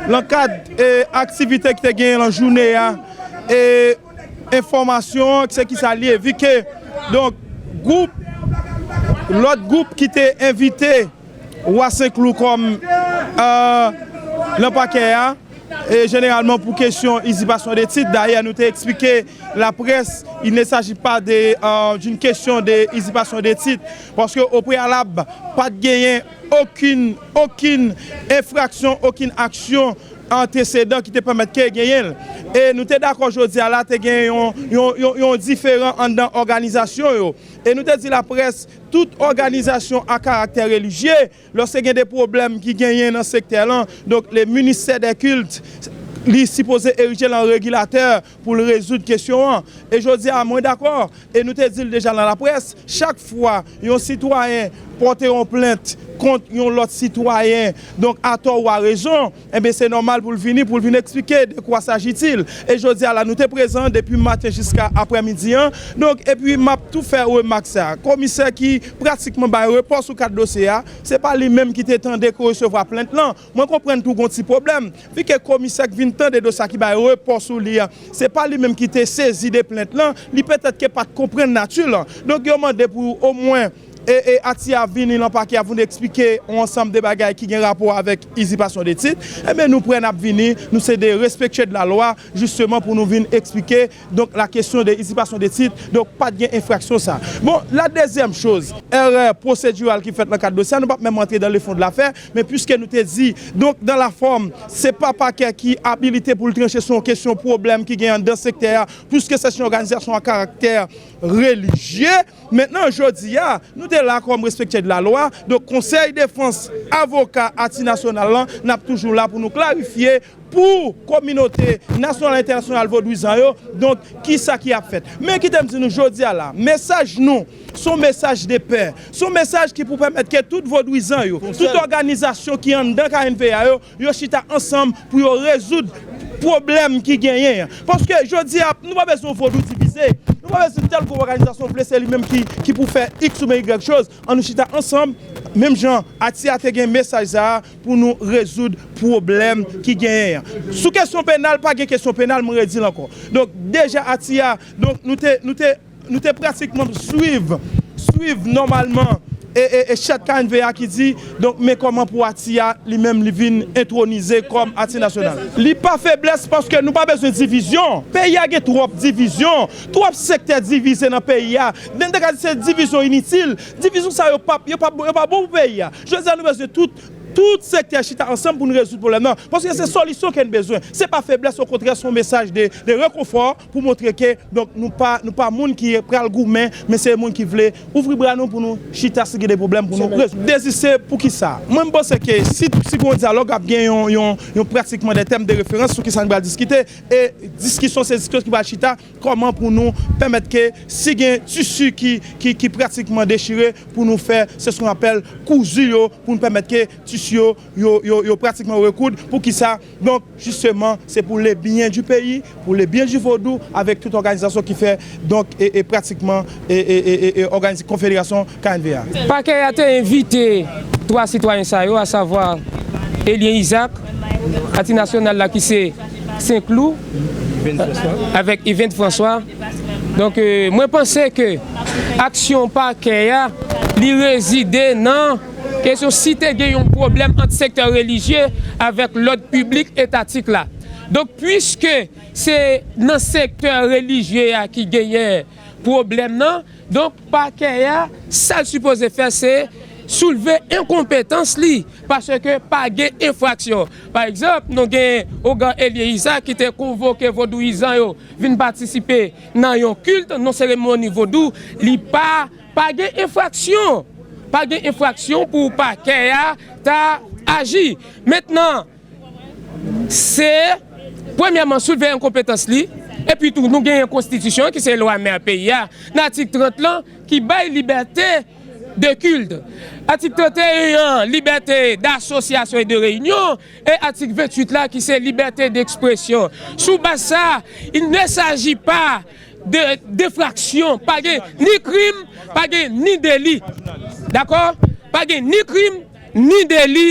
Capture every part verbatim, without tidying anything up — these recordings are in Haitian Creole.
Nan kad, e, aktivite ki te genyen nan jounen an, e, enfòmasyon an, se ki sa l ye, vi ke, donk, gwoup, lòt gwoup ki te envite Wa Senklou kòm, e, nan pakè a, e jeneralman pou kesyon izipasyon de tit. Dayè, nou te eksplike laprès, il ne s'agit pas de, euh, d'une question de izipasyon de tit, paske o preyalab, pa t genyen okenn, okenn enfraksyon, okenn aksyon antesedan ki te pèmèt ke genyen l. E nou te dakò jodi a la, te gen yon, yon, yon, yon diferan anndan òganizasyon yo. E nou te di laprès, tout òganizasyon a karaktè relijye, lòske gen de pwoblèm ki genyen nan sektè lan, donk, le ministè dè kilt, li sipoze erije l an regilatè pou l rezoud kesyon an. E jodi a, mwen dakò, e nou te di l deja nan laprès, chak fwa yon sitwayen pòte yon plent kont yon lòt sitwayen, donk, atò ou arezon, enben, se nòmal pou l vini, pou l vin eksplike de quoi s'agit-il. E jodi a la, nou te prezan depi maten jiska aprèmidi an. Donk, epi m ap tou fè remak sa. Komisè ki pratikman bay repò sou kat dosye a, se pa li menm ki te tande, ki resevwa plent lan. Mwen konprann tou gon ti pwoblèm. Vi ke komisè k vin tande dosye a, ki bay repò sou li a, se pa li menm ki te sezi de plent lan, li petèt ke pa t konprann nati lan. Donk, yo mande pou omwen e, e, Ati a vini nan pakè a pou n eksplike yon ansanm de bagay ki gen rapò avèk izipasyon de tit, enben, nou prè, n ap vini, nou se de respectueux de la loi, jisteman, pou nou vin eksplike, donk, la kesyon de izipasyon de tit, donk, pa t gen enfraksyon sa. Bon, la dezyèm choz, erè pwosediral ki fèt nan kad dosye a, nou p ap menm antre dans le fond de l'affaire, men piske nou te di, donk, dans la forme, se pa pakè ki abilite pou l tranche sou yon kesyon pwoblèm ki gen anndan sektè a, piske se yon òganizasyon a karaktè relijye. Mentnan, jodi a, nou te la kòm respectueux de la loi. Donk, Konsèy Defans, avoka Ati Nasyonal lan, n ap toujou la pou nou klarifye pou kominote nasyonal, entènasyonal vodouyizan yo, donk, kisa ki ap fèt. Men kite m di nou jodi a la, mesaj nou, se yon mesaj de pè, se yon mesaj ki pou pèmèt ke tout vodouyizan yo, tout òganizasyon ki anndan K N V A yo, yo chita ansanm pou yo rezoud pwoblèm ki genyen an. Paske jodi a, nou pa bezwen vodou divize. Nou pa bezwen tèl gwoup òganizasyon vle se li menm ki, ki pou fè X oubyen Y choz. Ann nou chita ansanm, menm jan Ati a te gen mesaj sa a pou nou rezoud pwoblèm ki genyen an. Sou kesyon penal, pa gen kesyon penal, mwen redi l ankò. Donk, deja Ati a, donk, nou te, nou te nou te pratikman swiv, swiv nòmalman e, e, e chèt K N V A ki di, donk, men kòman pou Ati a, li menm, li vin entwonize kòm Ati Nasyonal. Li pa feblès paske nou pa bezwen divizyon. Peyi a gen twòp divizyon, twòp sektè divize nan peyi a. N te ka di se divizyon initil. Divizyon sa yo p ap, yo p ap, yo pa bon pou peyi a. Jodi a, nou bezwen tout tout sektè chita ansanm pou n rezoud pwoblèm nan. Paske se solisyon ke n bezwen. Se pa feblès, okontrè, se yon mesaj de, de rekonfò pou montre ke, donk, nou pa, nou pa moun ki pral goumen, men se moun ki vle ouvri bra nou pou nou chita si gen de pwoblèm pou nou rezoud. Deziste pou kisa? Mwen, m panse ke si, si gen yon dyalòg, ap gen yon, yon, yon pratikman de tèm de referans sou kisa n pral diskite. E diskisyon, se diskisyon ki pral chita kòman pou nou pèmèt ke si gen tisi ki, ki, ki pratikman dechire, pou nou fè, se ce qu'on appelle kouzi yo, pou nou pèmèt ke tisi yo, yo, yo, yo pratikman rekoud. Poukisa? Donk, jisteman, se pou le bien du pays, pou le bien du vodou, avèk tout òganizasyon ki fè, donk, e, e pratikman, e, e, e, e, e òganiz-, konfederasyon K N V A. Pakè a te envite twa sitwayen sa yo, asavwa Elien Isaac, Ati Nasyonal la ki se Senklou, avèk Yvens François. Donk, e, mwen panse ke aksyon pakè a, li rezide nan kesyon si te gen yon pwoblèm ant sektè relijye avèk lòd piblik etatik la. Donk, piske se nan sektè relijye a ki genyen pwoblèm nan, donk, pakè a, sa l sipoze fè, se soulve enkonpetans li, paske pa gen enfraksyon. Pa egzanp, nou gen Ogan Eliezer ki te konvoke vodouyizan yo vin patisipe nan yon kilt, nan seremoni vodou, li pa, pa gen enfraksyon. Pa gen enfraksyon pou pakè a ta aji. Mentnan, se, premyèman, soulve enkonpetans li, epi tou, nou gen yon konstitisyon ki se lwa mè peyi a, nan atik trant lan, ki bay libète de kilt. Atik trant et un an, libète d'association et de réunion, e atik venntuit la, ki se libète d'expression. Sou baz sa, il ne s'agit pas de, d'infraction, pa gen ni krim, pa gen ni deli. Dakò? Pa gen ni krim, ni deli.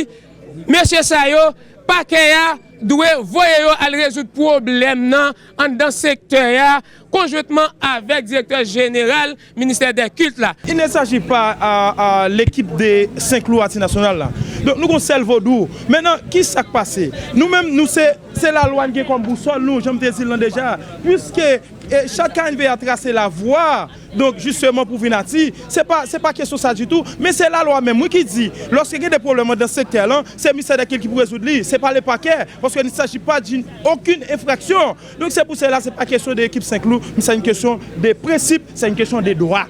Mesye sa yo, pakè a dwe voye yo al rezoud pwoblèm nan anndan sektè a, konjwentman avèk direktè jeneral ministè dè kilt la. Il ne s'agit pas à, à l'équipe de Senk Lou Atinasyonal la. Donk, nou gon sèl vodou. Mentnan, ki sa k pase? Nou menm, nou se, se lalwa n gen kòm bousòl nou, jan m te di l lan deja. Piske, e, chak K N V A trase lavwa, donk, jisteman, pou vin ati, se pa, se pa kesyon sa ditou, men se lalwa menm, wi, ki di, lòske gen de pwoblèm anndan sektè lan, se ministè dè kilt ki pou rezoud li, se pa le pakè, parce que il ne s'agit pas d'une aucune infraction. Donc, c'est pour cela, c'est pas question de équipe Senk Lou, mais c'est une question de principe, c'est une question de droit.